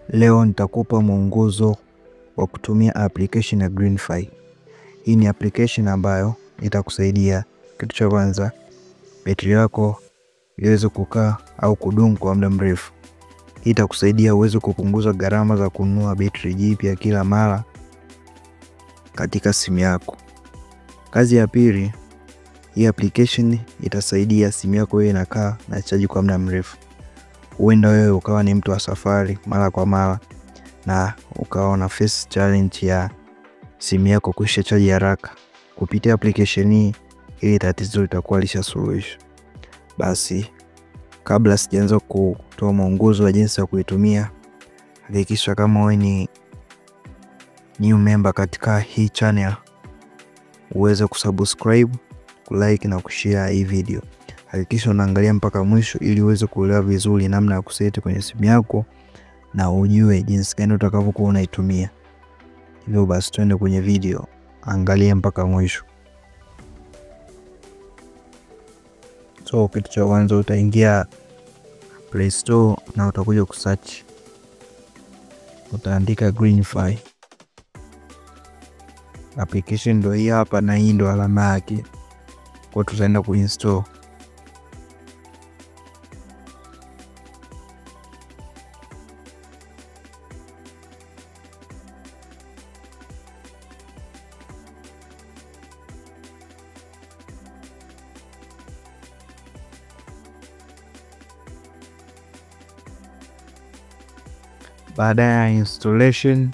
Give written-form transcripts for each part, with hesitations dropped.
Leo nitakupa mwongozo wa kutumia application ya Greenify. Hii ni application ambayo itakusaidia, kitu cha kwanza, betri yako iweze kukaa au kudumu kwa muda mrefu. Hii itakusaidia uweze kupunguza gharama za kununua betri jipya kila mara katika simu yako. Kazi ya pili, hii application itasaidia simu yako iwe inakaa na chaji kwa muda mrefu. Huenda wewe ukawa ni mtu wa safari mara kwa mara na ukawa na face challenge ya simu yako kuisha chaji haraka. Kupitia application hii, ili tatizo litakuwa lishasuluhishwa. Basi kabla sijaanza kutoa mwongozo wa jinsi ya kuitumia, hakikisha kama wewe ni new member katika hii channel uweze kusubscribe, kulike na kushare hii video. Hakikisha unaangalia mpaka mwisho ili uweze kuelewa vizuri namna ya kuseti kwenye simu yako na ujue jinsi gani utakavyokuwa unaitumia. Hivyo basi twende kwenye video, angalia mpaka mwisho. So kitu cha kwanza utaingia Play Store na utakuja kusearch, utaandika Greenify. Application ndo hii hapa na hii ndo alama yake. Kwa tutaenda kuinstall. Baada ya installation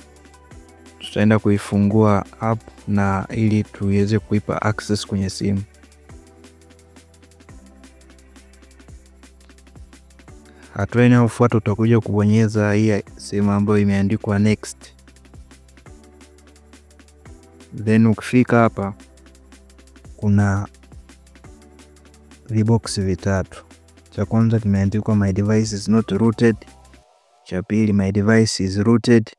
tutaenda kuifungua app na ili tuweze kuipa access kwenye simu. Hatua inayofuata utakuja kubonyeza hii sehemu ambayo imeandikwa next. Then ukifika hapa kuna vibox vitatu. Cha kwanza kimeandikwa my device is not rooted, cha pili my device is rooted,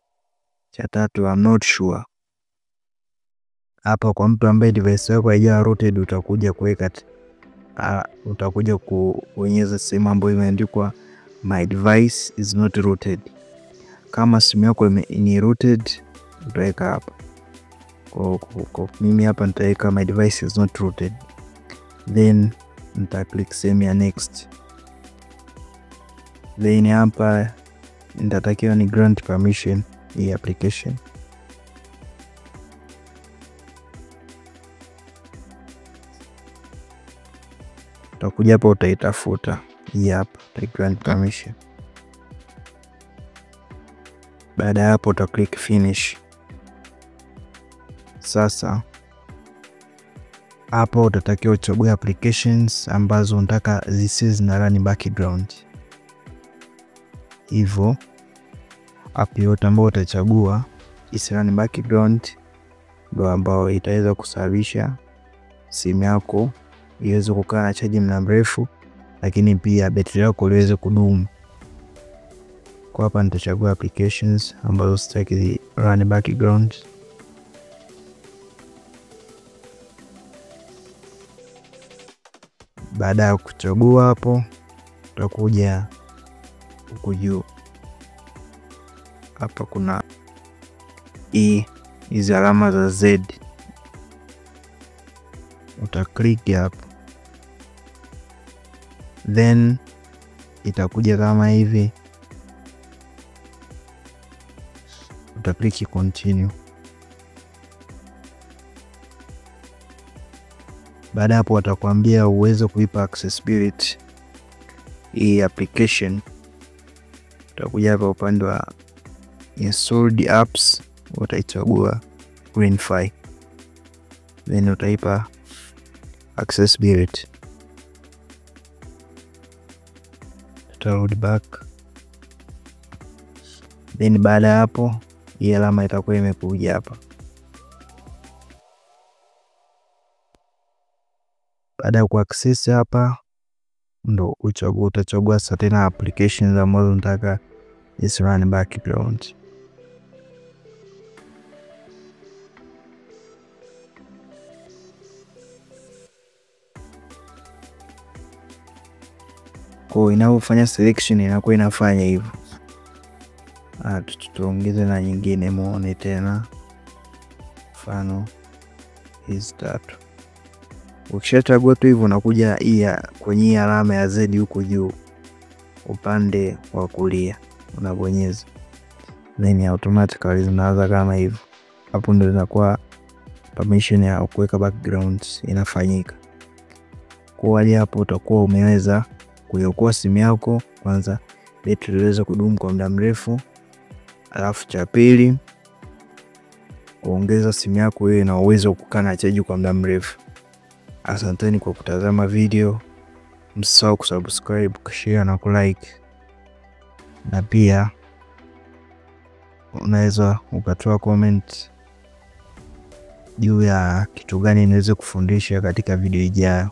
cha tatu I'm not sure. Hapa kwa mtu ambaye device yako haijawa rooted utakuja kuweka utakuja kubonyeza sehemu ambayo imeandikwa my device is not rooted. Kama simu yako ni rooted utaweka hapa. Kwa mimi hapa nitaweka my device is not rooted. Then nita click sehemu ya next. Then hapa nitatakiwa ni grant permission hii application. Utakuja hapa utaitafuta hii hapa, uta grant permission. Baada ya hapo uta click finish. Sasa hapo utatakiwa uchague applications ambazo unataka zisiwe zina run background. Hivyo app yote ambayo utachagua isi run background ndio ambayo itaweza kusababisha simu yako iweze kukaa na chaji muda mrefu, lakini pia betri yako iweze kudumu. Kwa hapa nitachagua applications ambazo sitaki run background. Baada ya kuchagua hapo utakuja huku juu. Hapa kuna hizi alama za Z, uta click hapo, then itakuja kama hivi, uta click continue. Baada hapo watakwambia uweze kuipa accessibility hii application. Utakuja hapa upande wa installed apps, utaichagua Greenify, then utaipa accessibility. Tutarudi back, then baada ya hapo hii alama itakuwa imekuja hapa. Baada ya kuaccess hapa ndo utachagua sasa tena applications ambazo unataka is run background. Kwa inapofanya selection inakuwa inafanya hivyo. Tuongeze na nyingine muone tena, mfano hizi tatu. Ukishachagua tu hivyo, unakuja hii kwenye alama ya Z huku juu upande wa kulia unabonyeza, then automatically zinaanza kama hivyo. Hapo ndio inakuwa permission ya kuweka backgrounds inafanyika. Kwa hali hapo utakuwa umeweza kuiokoa simu yako, kwanza betri iweze kudumu kwa muda mrefu, alafu cha pili kuongeza simu yako iwe na uwezo wa kukaa na chaji kwa muda mrefu. Asanteni kwa kutazama video, msisahau kusubscribe, kushare na kulike, na pia unaweza ukatoa comment juu ya kitu gani niweze kufundisha katika video ijayo.